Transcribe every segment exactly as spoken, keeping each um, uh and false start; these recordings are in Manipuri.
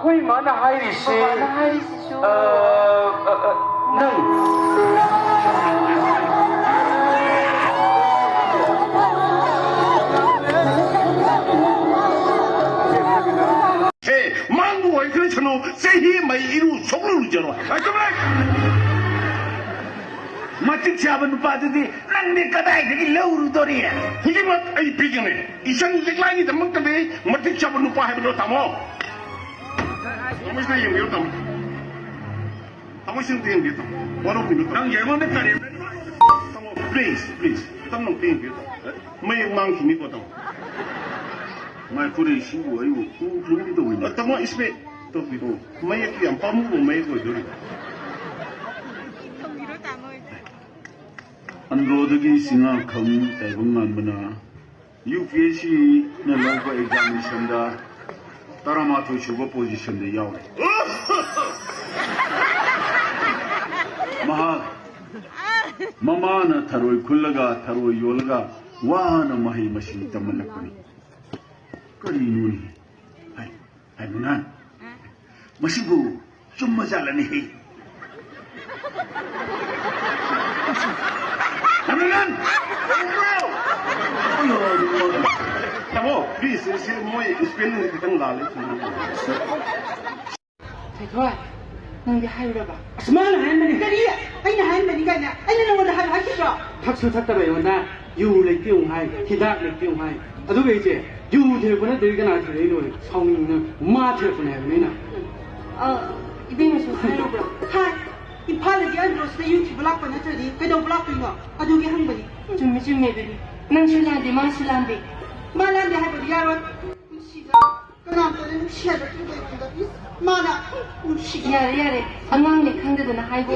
ꯑꯩꯈꯣꯏ ꯏꯃꯥꯅ ꯍꯥꯏꯔꯤꯁꯦ, ꯕꯕꯥꯅ ꯍꯥꯏꯔꯤꯁꯤꯁꯨ꯫ ꯑ, ꯑ, ꯑ, ꯅꯪ꯫ ꯍꯦ, ꯃꯥꯡꯕ ꯑꯣꯏꯈ꯭ꯔꯁꯅꯨ, ꯆꯍꯤ ꯃꯩ ꯏꯔꯨ ꯁꯣꯛꯂꯨꯔꯨꯖꯔꯣ꯫ ꯑ, ꯆꯠꯂꯣꯍꯦ! ꯃꯇꯤꯛ ꯆꯥꯕ ꯅꯨꯄꯥꯗꯨꯗꯤ ꯅꯪꯗꯤ ꯀꯗꯥꯏꯗꯒꯤ ꯂꯧꯔꯨꯗꯣꯔꯤ? ꯍꯧꯖꯤꯛꯃꯛ ꯑꯩ ꯄꯤꯒꯅꯤ꯫ ꯏꯆꯟ ꯂꯤꯛꯂꯥꯒꯤꯗꯃꯛꯇꯗꯤ ꯃꯇꯤꯛ ꯆꯥꯕ ꯅꯨꯄꯥ ꯍꯥꯏꯕꯗꯣ ꯇꯥꯃꯣ꯫ ꯊꯃꯣꯏꯁꯤꯗ ꯌꯦꯡꯕꯤꯌꯨ, ꯇꯥꯃꯣ꯫ ꯊꯃꯣꯏꯁꯤꯗ ꯌꯦꯡꯕꯤꯌꯨ, ꯇꯥꯃꯣ꯫ ꯋꯥꯔꯧꯕꯤꯅꯨ, ꯇꯥꯃꯣ꯫ ꯅꯪ ꯌꯦꯡꯉꯣꯅꯦ, ꯀꯔꯤ? ꯇꯥꯃꯣ, please, please, ꯇꯞꯅ ꯑꯝꯇ ꯌꯦꯡꯕꯤꯌꯨ, ꯇꯥꯃꯣ꯫ ꯃꯌꯦꯛ ꯃꯥꯡꯈꯤꯅꯤꯀꯣ, ꯇꯥꯃꯣ꯫ ꯃꯥꯏ ꯈꯨꯔꯩꯁꯤꯕꯨ ꯑꯩꯕꯨ ꯎ ꯐꯨꯝꯒꯦ ꯇꯧꯋꯤꯅꯦ꯫ ꯑ, ꯇꯥꯃꯣ, ꯏꯁꯄꯦꯛ ꯇꯧꯕꯤꯔꯣ꯫ ꯃꯌꯦꯛꯇꯤ ꯌꯥꯝ ꯄꯥꯝꯃꯨꯕ ꯃꯌꯦꯛ ꯑꯣꯏꯗꯣꯔꯤꯕ꯫ ꯑꯟꯗ꯭ꯔꯣꯗꯒꯤ ꯆꯤꯡꯉꯥꯈꯝ ꯇꯥꯏꯕꯪ ꯉꯥꯟꯕꯅ ꯌꯨ ꯄꯤ ꯑꯦꯁ ꯁꯤꯅ ꯂꯧꯕ ꯑꯦꯛꯖꯥꯃꯤꯅꯦꯁꯟꯗ ꯇꯔꯥꯃꯥꯊꯣꯏ ꯁꯨꯕ ꯄꯣꯖꯤꯁꯟꯗ ꯌꯥꯎꯔꯦ꯫ ꯃꯍꯥꯛ ꯃꯃꯥꯅ ꯊꯔꯣꯏ ꯈꯨꯜꯂꯒ, ꯊꯔꯣꯏ ꯌꯣꯜꯂꯒ ꯋꯥꯅ ꯃꯍꯩ ꯃꯁꯤꯡ ꯇꯝꯍꯜꯂꯛꯄꯅꯤ꯫ ꯀꯔꯤꯅꯣꯅꯦ? ꯍꯥꯏ, ꯍꯥꯏ, ꯃꯉꯥꯟ꯫ ꯃꯁꯤꯕꯨ ꯆꯨꯝꯕ ꯖꯥꯠꯂꯅꯦꯍꯦ? ꯍꯥꯏ, ꯃꯉꯥꯟ! ꯇꯥꯃꯣ, please, ꯁꯤ ꯃꯣꯏ spelling ꯈꯤꯇꯪ ꯂꯥꯜꯂꯦ꯫ ꯊꯣꯏꯊꯣꯏ, ꯅꯪꯗꯤ ꯍꯥꯏꯔꯨꯔꯕ? ꯑꯁ, ꯃꯥꯅ ꯍꯥꯏꯔꯝꯕꯅꯤ꯫ ꯀꯔꯤ? ꯑꯩꯅ ꯍꯥꯏꯔꯝꯕꯅꯤ ꯀꯥꯏꯅ? ꯑꯩꯅ ꯅꯉꯣꯟꯗ ꯍꯥꯏꯕ ꯍꯥꯏꯈꯤꯕ꯭ꯔꯣ? ꯊꯛꯁꯨ ꯊꯛꯇꯕ ꯑꯩꯉꯣꯟꯗ ꯌꯨ ꯂꯩꯇꯦ ꯑꯃꯨꯛ ꯍꯥꯏ, ꯍꯤꯗꯥꯛ ꯂꯩꯇꯦ ꯑꯃꯨꯛ ꯍꯥꯏ꯫ ꯑꯗꯨꯒ ꯑꯩꯁꯦ ꯌꯨ ꯊꯤꯔꯛꯄ ꯅꯠꯇ꯭ꯔꯗꯤ ꯀꯅꯥ ꯊꯤꯔꯛꯏꯅꯣ? ꯁꯥꯎꯅꯤꯡꯗꯅ ꯃꯥ ꯊꯤꯔꯛꯄꯅꯦ ꯍꯥꯏꯕꯅꯤ ꯑꯩꯅ꯫ ꯑ, ꯏꯕꯦꯝꯃꯁꯨ ꯍꯥꯏꯔꯨꯕ꯭ꯔꯣ? ꯍꯥꯏ꯫ ꯏꯝꯐꯥꯜꯗꯒꯤ ꯑꯟꯗ꯭ꯔꯣꯁꯤꯗ ꯌꯨ ꯊꯤꯕ ꯂꯥꯛꯄ ꯅꯠꯇ꯭ꯔꯗꯤ ꯀꯩꯗꯧꯕ ꯂꯥꯛꯇꯣꯏꯅꯣ? ꯑꯗꯨꯒꯤ ꯍꯪꯕꯅꯤ꯫ ꯆꯨꯝꯃꯤ, ꯆꯨꯝꯃꯤ, ꯑꯗꯨꯗꯤ꯫ ꯅꯪꯁꯨ ꯂꯥꯟꯗꯦ, ꯃꯥꯁꯨ ꯂꯥꯟꯗꯦ꯫ ꯃꯥ ꯂꯥꯟꯗꯦ ꯍꯥꯏꯕꯗꯤ ꯌꯥꯔꯣꯏ꯫ ꯄꯨꯟꯁꯤꯗ ꯀꯅꯥꯝꯇꯅ ꯅꯨꯡꯁꯤ ꯍꯥꯏꯕ ꯊꯨꯡꯕ ꯑꯩꯉꯣꯟꯗ꯫ ꯏꯁ, ꯃꯥꯅ ꯅꯨꯡꯁꯤꯕ꯫ ꯌꯥꯔꯦ, ꯌꯥꯔꯦ꯫ ꯑꯉꯥꯡꯅꯦ ꯈꯪꯗꯗꯅ ꯍꯥꯏꯕ꯫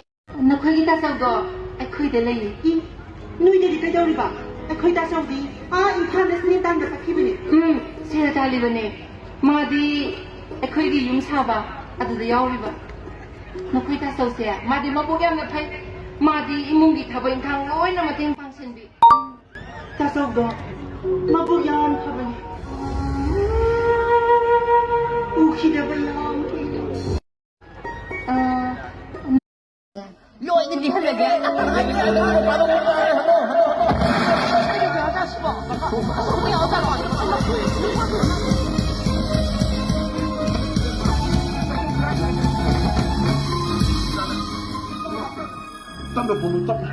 ꯅꯈꯣꯏꯒꯤ ꯇꯥꯆꯧꯗꯣ ꯑꯩꯈꯣꯏꯗ ꯂꯩꯌꯦ꯫ ꯏ, ꯅꯣꯏꯗꯗꯤ ꯀꯩꯗꯧꯔꯤꯕ? ꯑꯩꯈꯣꯏ ꯇꯥꯆꯧꯗꯤ ꯑꯥ ꯏꯝꯐꯥꯜꯗ ꯁꯦꯟ ꯇꯥꯟꯕ ꯆꯠꯈꯤꯕꯅꯦ꯫ ꯎꯝ, ꯁꯦꯜ ꯇꯥꯜꯂꯤꯕꯅꯦ꯫ ꯃꯥꯗꯤ ꯑꯩꯈꯣꯏꯒꯤ ꯌꯨꯝ ꯁꯥꯕ ꯑꯗꯨꯗ ꯌꯥꯎꯔꯤꯕ꯫ ꯅꯈꯣꯏ ꯇꯥꯆꯧꯁꯦ, ꯃꯥꯗꯤ ꯃꯕꯨꯛ ꯌꯥꯝꯅ ꯐꯩ꯫ ꯃꯥꯗꯤ ꯏꯃꯨꯡꯒꯤ ꯊꯕꯛ ꯏꯪꯈꯥꯡ ꯂꯣꯏꯅ ꯃꯇꯦꯡ ꯄꯥꯡꯁꯤꯟꯕꯤ꯫ ꯇꯥꯆꯧꯗꯣ ꯃꯕꯨꯛ ꯌꯥꯝ ꯐꯕꯅꯦ꯫ ꯎꯈꯤꯗꯕ ꯌꯥꯝ ꯇꯞꯅ ꯄꯨꯡ ꯇꯞꯅ꯫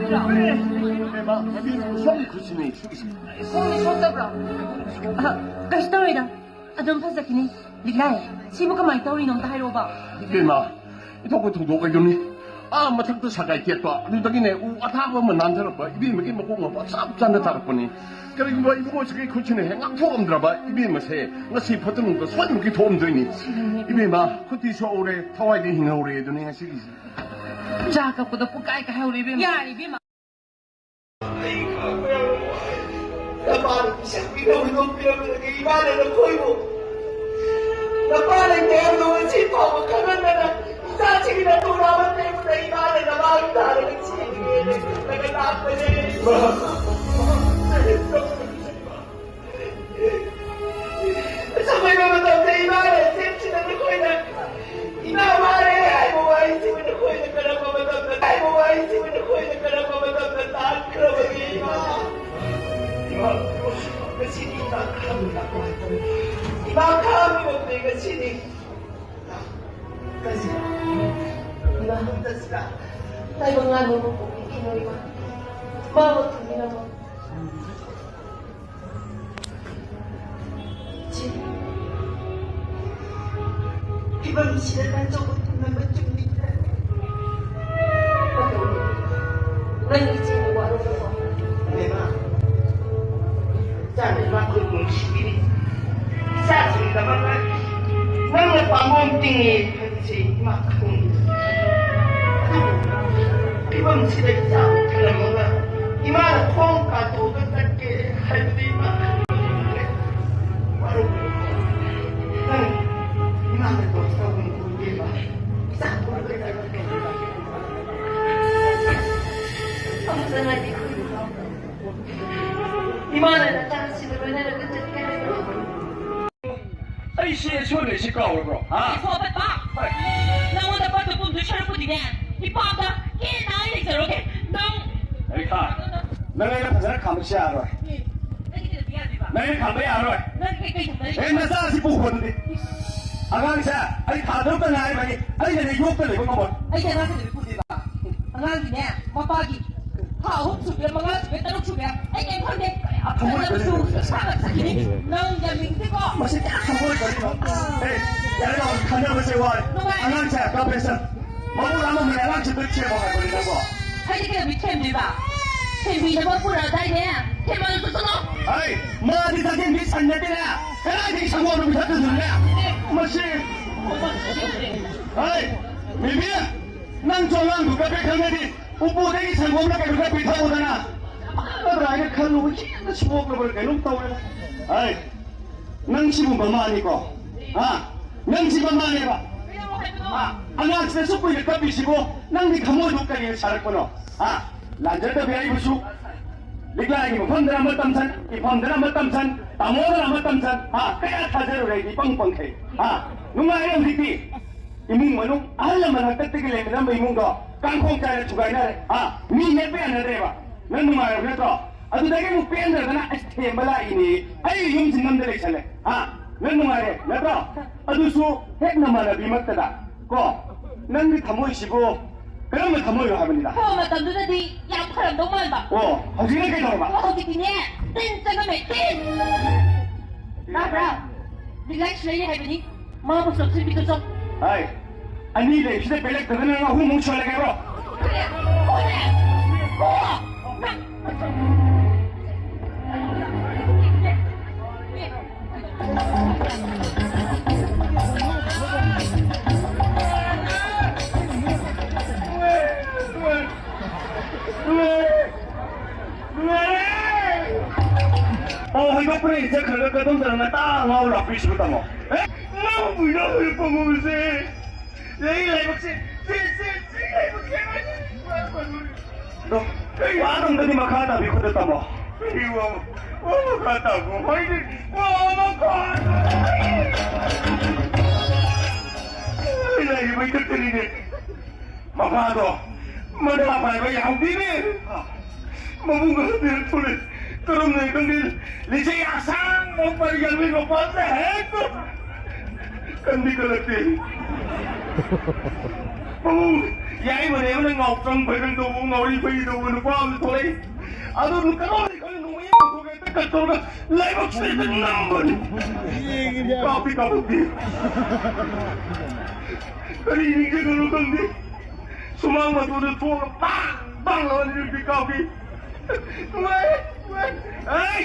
ꯏꯕꯦꯝꯃ, ꯏꯕꯦꯝꯃ, ꯁꯣꯝꯒꯤ ꯈꯨꯠꯁꯤꯅꯦ ꯁꯣꯛꯏꯁꯦ꯫ ꯁꯣꯝꯗꯤ ꯁꯣꯛꯇꯕ꯭ꯔꯣ? ꯑ, ꯀꯩꯁꯨ ꯇꯧꯔꯣꯏꯗ꯫ ꯑꯗꯨꯝ ꯐꯖꯈꯤꯅꯤ꯫ ꯂꯤꯛꯂꯥꯏ, ꯁꯤꯕꯨ ꯀꯃꯥꯏꯅ ꯇꯧꯔꯤꯅꯣ ꯑꯝꯇ ꯍꯥꯏꯔꯛꯑꯣꯕ꯫ ꯏꯕꯦꯝꯃ, ꯏꯊꯣꯛꯄ ꯊꯧꯗꯣꯛ ꯀꯩꯗꯧꯅꯤ? ꯑꯥ ꯃꯊꯛꯇ ꯁꯒꯥꯏ ꯇꯦꯛꯄ, ꯑꯗꯨꯗꯒꯤꯅꯦ ꯎ ꯑꯊꯥꯕ ꯑꯃ ꯅꯥꯟꯊꯔꯛꯄ, ꯏꯕꯦꯝꯃꯒꯤ ꯃꯀꯣꯛ ꯃꯄꯥ ꯆꯞ ꯆꯥꯅ ꯇꯥꯔꯛꯄꯅꯤ꯫ ꯀꯔꯤꯒꯨꯝꯕ ꯏꯕꯨꯡꯉꯣꯁꯤꯒꯤ ꯈꯨꯠꯁꯤꯅ ꯍꯦꯛ ꯉꯥꯛꯊꯣꯛꯑꯝꯗ꯭ꯔꯕ, ꯏꯕꯦꯝꯃꯁꯦ ꯉꯁꯤ ꯐꯠꯇꯅꯨꯡꯗ ꯁꯣꯏꯗꯅꯃꯛꯀꯤ ꯊꯣꯛꯑꯝꯗꯣꯏꯅꯤ꯫ ꯏꯕꯦꯝꯃ, ꯈꯨꯠꯇꯤ ꯁꯣꯛꯍꯧꯔꯦ, ꯊꯋꯥꯏꯗꯤ ꯍꯤꯡꯍꯧꯔꯦ ꯑꯗꯨꯅꯤ ꯉꯁꯤꯒꯤꯁꯤ꯫ ꯆꯥ ꯀꯞꯄꯗ ꯄꯨꯡꯀꯥꯏ ꯀꯥꯏꯍꯧꯔꯦ ꯏꯕꯦꯝꯃ꯫ ꯌꯥꯔꯦ ꯏꯕꯦꯝꯃ꯫ ꯑꯩ ꯈꯥꯡꯕ ꯌꯥꯝ ꯋꯥꯏ꯫ ꯅꯄꯥꯅ ꯄꯤꯁꯛ ꯄꯤꯛꯅ ꯍꯨꯟꯗꯣꯛꯄꯤꯔꯝꯕꯗꯒꯤ ꯏꯃꯥꯅ ꯅꯈꯣꯏꯕꯨ ꯅꯄꯥ ꯂꯩꯇꯦ ꯍꯥꯏꯕꯗꯨ ꯉꯁꯤ ꯐꯥꯎꯕ ꯈꯪꯍꯟꯗꯅ ꯏꯆꯥꯁꯤꯡꯒꯤ ꯅꯇꯨ ꯅꯥꯕ ꯄꯦꯟꯕꯗ ꯏꯃꯥꯅ ꯅꯃꯥꯡ ꯇꯥꯔꯒ ꯆꯦꯟꯒꯦꯅ ꯈꯜꯂꯒ ꯂꯥꯛꯄꯅꯦ꯫ ꯆꯥꯎꯈꯠꯄ ꯃꯇꯝꯗ ꯏꯃꯥꯅ ꯆꯦꯟꯈꯤꯗ ꯅꯈꯣꯏꯅ ꯏꯃꯥ ꯋꯥꯔꯦ ꯍꯥꯏꯕ ꯋꯥꯍꯩꯁꯤꯕꯨ ꯅꯈꯣꯏꯅ ꯀꯔꯝꯕ ꯃꯇꯝꯗ, ꯍꯥꯏꯕ ꯋꯥꯍꯩꯁꯤꯕꯨ ꯅꯈꯣꯏꯅ ꯀꯔꯝꯕ ꯃꯇꯝꯗ ꯇꯥꯈ꯭ꯔꯕꯒꯦ ꯏꯃꯥ? ꯏꯃꯥ, ꯉꯁꯤꯗꯤ ꯏꯃꯥ ꯈꯥꯝꯃꯤ ꯂꯥꯛꯄ ꯍꯥꯏꯇꯥꯔꯦ꯫ ꯏꯃꯥ ꯈꯥꯝꯃꯤꯕꯅꯦ ꯉꯁꯤꯗꯤ꯫ ꯀꯔꯤꯅꯣ? ꯏꯃꯥ ꯍꯟꯗꯛꯁꯤꯗ ꯇꯥꯏꯕꯪ ꯉꯥꯅꯨ ꯑꯃ ꯄꯣꯛꯏ ꯀꯩꯅꯣ ꯏꯃꯥ? ꯃꯥꯕꯨ ꯊꯝꯕꯤꯔꯝꯃꯣ꯫ ꯏꯆꯦ, ꯐꯤꯕꯝꯁꯤꯗ ꯅꯆꯧꯕ ꯊꯝꯅꯕ ꯆꯨꯝꯃꯤꯗ꯭ꯔꯥ? ꯅꯪ ꯏꯆꯦꯅ ꯋꯥꯔꯧꯔꯕꯣ? ꯏꯕꯦꯝꯃ, ꯏꯆꯥꯅ ꯏꯃꯥ ꯈꯨꯜ ꯅꯨꯡꯁꯤꯕꯤꯔꯤ꯫ ꯏꯆꯥꯁꯤꯡꯒꯤꯗꯃꯛꯇ ꯅꯪꯅ ꯄꯥꯝꯕꯣꯝ ꯇꯤꯡꯉꯤ ꯍꯥꯏꯕꯁꯤ ꯏꯃꯥ ꯈꯪꯉꯤ꯫ ꯑꯗꯨꯕꯨ ꯐꯤꯕꯝꯁꯤꯗ ꯏꯆꯥꯕꯨ ꯊꯅꯝꯃꯒ ꯏꯃꯥꯅ ꯈꯣꯡ ꯀꯥꯊꯣꯛꯑꯒ ꯆꯠꯀꯦ ꯍꯥꯏꯕꯗꯤ ꯏꯃꯥ ꯈꯪꯉꯤ꯫ ꯋꯥꯔꯧꯕꯤꯔꯣ꯫ ꯅꯪ ꯏꯃꯥꯅ ꯇꯧꯔꯤꯁꯤ ꯇꯧꯒꯅꯨ ꯏꯕꯦꯝꯃ꯫ ꯏꯆꯥ ꯄꯨꯔꯒ ꯆꯠꯀꯦ꯫ ꯑꯃꯨꯛꯇ ꯉꯥꯏꯕꯤꯈꯣ꯫ ꯏꯃꯥꯅ ꯅꯆꯥꯁꯤꯡꯒ ꯂꯣꯏꯅꯔꯒ ꯆꯠꯀꯦ ꯍꯥꯏꯕ꯭ꯔꯣ? ꯑꯩꯁꯦ ꯁꯣꯏꯕꯩꯁꯦ ꯀꯥꯎꯔꯕ꯭ꯔꯣ? ꯍꯥ? ꯏꯕꯣ ꯄꯠꯄ! ꯍꯣꯏ꯫ ꯅꯉꯣꯟꯗ ꯄꯠꯇꯨ ꯄꯨꯝꯗꯣꯏ ꯁꯔꯨꯛꯄꯨꯗꯤꯅꯦ, ꯏꯄꯥꯝꯗ ꯑꯦ, ꯅꯪ ꯂꯩꯖꯔꯣꯒꯦ꯫ ꯅꯪ ꯑꯩ ꯈꯥ-, ꯅꯪ ꯑꯩꯅ ꯐꯖꯅ ꯈꯥꯝꯕꯁꯨ ꯌꯥꯔꯣꯏ꯫ ꯑꯦ, ꯅꯪ ꯑꯩꯅ ꯈꯥꯝꯕ ꯌꯥꯔꯣꯏ꯫ ꯅꯪ ꯀꯩ, ꯀꯩ ꯊꯝꯗꯣꯏ? ꯑꯦ, ꯅꯆꯥꯁꯤ ꯄꯨꯈꯣ ꯑꯗꯨꯗꯤ꯫ ꯑꯉꯥꯡꯁꯦ ꯑꯩ ꯊꯥ ꯇꯔꯨꯛꯇ ꯉꯥꯏꯔꯤꯕꯅꯤ꯫ ꯑꯩꯅꯅꯦ ꯌꯣꯛꯇ ꯂꯩꯕ ꯉꯝꯃꯣꯏ꯫ ꯑꯩꯗꯤ ꯑꯉꯥꯡꯁꯦ ꯂꯩꯕ ꯄꯨꯗꯣꯏꯕ꯫ ꯑꯉꯥꯡꯒꯤꯅꯦ, ꯃꯄꯥꯒꯤ ꯊꯥ ꯑꯍꯨꯝ ꯁꯨꯕꯤꯔ, ꯃꯉꯥ ꯁꯨꯕꯤꯔ, ꯇꯔꯨꯛ ꯁꯨꯕꯤꯔ, ꯑꯩ ꯀꯩꯝ ꯈꯪꯗꯦ꯫ ꯊꯃꯣꯏ ꯀꯔꯤꯅꯣ? ꯏꯁꯥꯅ ꯆꯠꯈꯤꯅꯤ꯫ ꯅꯪ ꯌꯥꯅꯤꯡꯗꯦꯀꯣ? ꯃꯁꯤ ꯀꯌꯥ ꯊꯃꯣꯏ ꯀꯔꯤꯅꯣ? ꯑꯦ, ꯌꯥꯔꯦ, ꯌꯥꯔꯦ, ꯈꯟꯅꯕꯁꯦ ꯋꯥꯔꯦ꯫ ꯅꯨꯡꯉꯥꯏ꯫ ꯑꯉꯥꯡꯁꯦ ꯀꯞꯄꯦ ꯁꯟ꯫ ꯃꯕꯨꯛ ꯂꯥꯝꯃꯝꯃꯦ, ꯑꯉꯥꯡꯁꯦ ꯑꯝꯇ ꯊꯦꯝꯃꯣ ꯍꯥꯏꯕꯅꯤ ꯅꯪꯕꯣ꯫ ꯑꯩꯗꯤ ꯀꯩꯗꯧꯕꯩ ꯊꯦꯝꯗꯣꯏꯕ? ꯊꯦꯝꯕꯤꯅꯕ ꯄꯨꯔꯛꯑꯗꯥꯏꯅꯦ? ꯊꯦꯝꯃꯜꯂꯁꯨ ꯆꯠꯂꯣ꯫ ꯍꯩ, ꯃꯥꯗꯤ ꯆꯥꯛꯈꯦꯝꯒꯤ ꯁꯟ ꯅꯠꯇꯦꯅꯦ꯫ ꯀꯗꯥꯏꯗꯒꯤ ꯁꯪꯒꯣꯝꯅꯣ ꯄꯤꯊꯛꯇꯣꯏꯗꯨꯅꯦ? ꯃꯁꯤ꯫ ꯍꯩ, ꯃꯤꯃꯤ, ꯅꯪꯁꯨ ꯑꯉꯥꯡꯗꯨ ꯀꯞꯄꯦ ꯈꯪꯉꯗꯤ ꯎꯄꯨꯗꯒꯤ ꯁꯪꯒꯣꯝꯂ ꯀꯩꯅꯣ ꯈꯔ ꯄꯤꯊꯛꯎꯗꯅ꯫ ꯅꯠꯇ꯭ꯔꯥ ꯍꯥꯏꯅ ꯈꯜꯂꯨꯕ ꯍꯦꯟꯅ ꯁꯣꯛꯂꯕ꯭ꯔꯥ ꯀꯩꯅꯣꯝ ꯇꯧꯔꯦꯗ꯫ ꯍꯩ, ꯅꯪ ꯁꯤꯕꯨ ꯃꯃꯥꯅꯤꯀꯣ? ꯍꯥ? ꯅꯪ ꯁꯤ ꯃꯃꯥꯅꯦꯕ? ꯍꯥ? ꯑꯉꯥꯡꯁꯤꯅ ꯑꯁꯨꯛ ꯀꯨꯏꯅ ꯀꯞꯄꯤꯁꯤꯕꯨ ꯅꯪꯗꯤ ꯊꯃꯣꯏꯗꯨ ꯀꯔꯤꯅ ꯁꯥꯔꯛꯄꯅꯣ? ꯍꯥ? ꯂꯥꯟꯖꯗꯕꯤ ꯑꯩꯕꯨꯁꯨ ꯂꯤꯛꯂꯥꯒꯤ ꯃꯐꯝꯗꯅ ꯑꯃ ꯇꯝꯁꯟ, ꯏꯐꯝꯗꯅ ꯑꯃ ꯇꯝꯁꯟ, ꯇꯥꯃꯣꯗꯅ ꯑꯃ ꯇꯝꯁꯟ, ꯍꯥ? ꯀꯌꯥ ꯊꯥꯖꯔꯨꯔꯦ ꯑꯩꯗꯤ ꯏꯄꯪ ꯄꯪꯈꯩ꯫ ꯍꯥ? ꯅꯨꯡꯉꯥꯏꯔꯦ ꯍꯧꯖꯤꯛꯇꯤ꯫ ꯏꯃꯨꯡ ꯃꯅꯨꯡ ꯑꯍꯜ ꯂꯃꯟ ꯍꯥꯛꯇꯛꯇꯒꯤ ꯂꯩꯃꯤꯟꯅꯔꯝꯕ ꯏꯃꯨꯡꯗꯣ ꯀꯥꯡꯈꯣꯡ ꯆꯥꯏꯅ ꯊꯨꯒꯥꯏꯅꯔꯦ꯫ ꯍꯥ? ꯃꯤ ꯅꯦꯠꯄ ꯌꯥꯅꯗ꯭ꯔꯦꯕ꯫ ꯅꯪ ꯅꯨꯡꯉꯥꯏꯔꯕ ꯅꯠꯇ꯭ꯔꯣ? ꯑꯗꯨꯗꯒꯤ ꯑꯃꯨꯛ ꯄꯦꯟꯗꯗꯅ ꯑꯁ ꯊꯦꯝꯕ ꯂꯥꯛꯏꯅꯦ꯫ ꯑꯩ ꯌꯨꯝꯁꯤ ꯅꯝꯗ ꯂꯩꯁꯜꯂꯦ꯫ ꯍꯥ? ꯅꯪ ꯅꯨꯡꯉꯥꯏꯔꯦ ꯅꯠꯇ꯭ꯔꯣ? ꯑꯗꯨꯁꯨ ꯍꯦꯛ ꯅꯃꯥꯟꯅꯕꯤꯃꯛꯇꯗ ꯀꯣ꯫ ꯅꯪꯒꯤ ꯊꯃꯣꯏꯁꯤꯕꯨ ꯀꯔꯝꯕ ꯊꯃꯣꯏꯅꯣ ꯍꯥꯏꯕꯅꯤꯗ? ꯍꯣ, ꯃꯇꯝꯗꯨꯗꯗꯤ ꯌꯥꯝ ꯐꯔꯝꯗꯧ ꯃꯥꯟꯕ꯫ ꯑꯣ, ꯍꯧꯖꯤꯛꯅ ꯀꯩꯗꯧꯔꯕ? ꯑꯣ, ꯍꯧꯖꯤꯛꯇꯤꯅꯦ, ꯇꯤꯟ ꯆꯪꯉꯝꯃꯦ, ꯇꯤꯟ! ꯇꯥꯕ꯭ꯔꯥ? ꯔꯤꯂꯦꯛꯁ ꯂꯩꯔꯤ ꯍꯥꯏꯕꯅꯤ꯫ ꯃꯥꯕꯨ ꯆꯪꯁꯤꯟꯕꯤꯗꯨ ꯆꯪ꯫ ꯍꯥꯏ, ꯑꯅꯤ ꯂꯩꯕꯁꯤꯗ ꯄꯦꯜꯂꯛꯇꯗꯅ ꯅꯪ ꯑꯍꯨꯝꯃꯨꯛ ꯁꯣꯜꯂꯒꯦ ꯍꯥꯏꯕ꯭ꯔꯣ? ꯀꯔꯤ? ꯀꯣꯟꯅꯦ! ꯀꯣ! ꯅꯪ ꯑꯣ, ꯍꯣꯏꯗꯣꯛꯄꯅ ꯏꯖꯠ ꯈꯔ ꯈꯔ ꯀꯗꯣꯝꯗꯅ ꯉꯇꯥ ꯉꯥꯎ ꯂꯥꯛꯄꯤꯁꯤꯕꯨ ꯇꯥꯃꯣ? ꯑꯦ? ꯉꯥꯎꯕ ꯉꯥꯎꯕ ꯄꯥꯃꯨꯁꯦ꯫ ꯂꯩ ꯂꯥꯏꯕꯛꯁꯦ, ꯁꯤ, ꯁꯤ, ꯁꯤ ꯂꯥꯏꯕꯛꯁꯦ꯫ ꯑꯗꯣ, ꯋꯥꯗꯣ ꯑꯝꯇꯗꯤ ꯃꯈꯥ ꯇꯥꯕꯤꯈꯣꯗ ꯇꯥꯃꯣ꯫ ꯑꯩ ꯋꯥ, ꯋꯥ ꯃꯈꯥ ꯇꯥꯕ ꯍꯥꯏꯗꯤ, ꯋꯥ ꯃꯈꯥ ꯇꯥꯕ꯫ ꯂꯩꯔꯤꯕꯩ ꯈꯛꯇꯅꯤꯅꯦ꯫ ꯃꯄꯥꯗꯣ ꯃꯅꯥ ꯄꯥꯏꯕ ꯌꯥꯍꯧꯗꯦꯅꯦ꯫ ꯃꯕꯨꯡ ꯈꯔ ꯊꯣꯛꯂꯛꯑꯦ꯫ ꯀꯔꯝꯅ ꯈꯪꯗꯦ? ꯂꯤꯆꯩ ꯑꯁꯥꯡꯕ ꯄꯔꯤ ꯌꯥꯟꯕꯒꯤ ꯃꯄꯥꯟꯗ ꯍꯦꯛꯇ ꯀꯟꯗꯤ ꯀꯜꯂꯛꯇꯦ꯫ ꯃꯕꯨꯡ ꯌꯥꯏꯃꯅꯦꯕꯅ ꯉꯥꯎꯇ꯭ꯔꯪ ꯐꯩꯔꯪ ꯇꯧꯕ, ꯉꯥꯎꯔꯤ ꯐꯩꯔꯤ ꯇꯧꯕ ꯅꯨꯄꯥ ꯑꯃ ꯊꯣꯛꯂꯛꯏ꯫ ꯑꯗꯨ ꯀꯔꯝꯅ ꯈꯪꯗꯦ? ꯅꯣꯡꯃꯩ ꯑꯃ ꯄꯨꯊꯣꯛꯑꯒ ꯍꯦꯛꯇ ꯀꯠ ꯇꯧꯔꯒ ꯂꯥꯏꯕꯛꯁꯤꯗ ꯍꯦꯛꯇ ꯅꯝꯕꯅꯤ꯫ ꯀꯥꯞꯇꯤ ꯀꯥꯞꯄꯛꯇꯦ꯫ ꯀꯔꯤ ꯅꯤꯡꯁꯤꯡꯉꯨꯅꯣ ꯈꯪꯗꯦ꯫ ꯁꯨꯃꯥꯡ ꯃꯇꯣꯟꯗ ꯊꯣꯛꯑꯒ ꯄꯥꯡ ꯄꯥꯡ ꯂꯥꯎꯔ ꯑꯅꯤꯔꯛꯇꯤ ꯀꯥꯞꯈꯤ꯫ ꯅꯨꯡꯉꯥꯏ, ꯅꯨꯡꯉꯥꯏ꯫ ꯑꯩ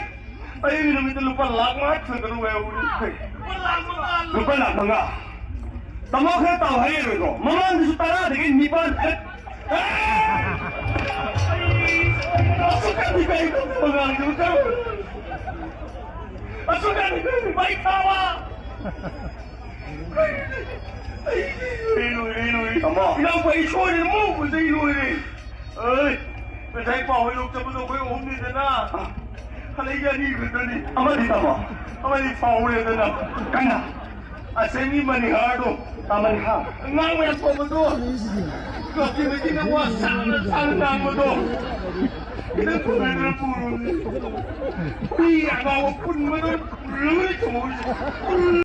ꯑꯩꯒꯤ ꯅꯨꯃꯤꯠꯇ ꯂꯨꯄꯥ ꯂꯥꯈ ꯃꯉꯥ ꯊꯤꯜꯂꯛꯀꯅꯨ ꯍꯥꯏꯍꯧꯕꯅꯤ꯫ ꯂꯨꯄꯥ ꯂꯥꯈ ꯃꯉꯥ? ꯇꯥꯃꯣ, ꯈꯔ ꯇꯥꯎ ꯍꯥꯏꯔꯣꯏꯗ꯭ꯔꯣ? ꯃꯃꯥꯡꯗꯁꯨ ꯇꯔꯥꯗꯒꯤ ꯅꯤꯄꯥꯟ ꯈꯛ꯫ ꯑꯁꯨꯛ ꯌꯥꯝꯅ ꯏꯀꯥꯏ ꯈꯪꯗꯕ ꯑꯉꯥꯡꯗꯨꯕꯨ ꯀꯔꯝ-, ꯑꯁꯨꯛ ꯌꯥꯝꯅ ꯏꯀꯥꯏ ꯈꯪꯗꯕ ꯃꯩ ꯊꯥꯕ꯫ ꯑꯩ ꯂꯣꯏꯔꯦ, ꯑꯩ ꯂꯣꯏꯔꯦ꯫ ꯇꯥꯃꯣ꯫ ꯏꯅꯥꯎꯄꯥ, ꯑꯩ ꯁꯣꯏꯔꯦ, ꯃꯧ ꯎꯕꯗ ꯑꯩ ꯂꯣꯏꯔꯦ꯫ ꯑꯩ, ꯉꯁꯥꯏ ꯄꯥꯎ ꯍꯣꯏ ꯂꯧ ꯆꯠꯄꯗꯣ ꯑꯩꯈꯣꯏ ꯑꯍꯨꯝꯅꯤꯗꯅ꯫ ꯍꯜꯂꯛꯏꯁꯦ ꯑꯅꯤ ꯈꯛꯇꯅꯤ꯫ ꯑꯃꯗꯤ ꯇꯥꯃꯣ? ꯑꯃꯗꯤ ꯐꯥꯎꯔꯦꯗꯅ꯫ ꯀꯅꯥ? ꯑꯁꯦꯡꯒꯤ ꯃꯅꯤꯍꯥꯔꯗꯣ꯫ ꯑꯥ, ꯃꯅꯤꯍꯥꯔ꯫ ꯑꯉꯥꯡ ꯃꯌꯥꯝ ꯄꯣꯛꯄꯗꯣ꯫ ꯀꯞꯇꯤ ꯃꯩꯇꯩꯅ ꯋꯥ ꯁꯥꯡꯅ ꯁꯥꯡꯅ ꯉꯥꯡꯕꯗꯣ꯫ ꯈꯤꯇꯪ ꯐꯪꯒꯗ꯭ꯔꯥ ꯄꯨꯔꯨꯅꯤ꯫ ꯍꯨꯏ ꯑꯉꯥꯎꯕ ꯄꯨꯟꯕꯗꯣ ꯄꯨꯔꯨꯅꯤ ꯇꯧꯔꯤꯁꯦ꯫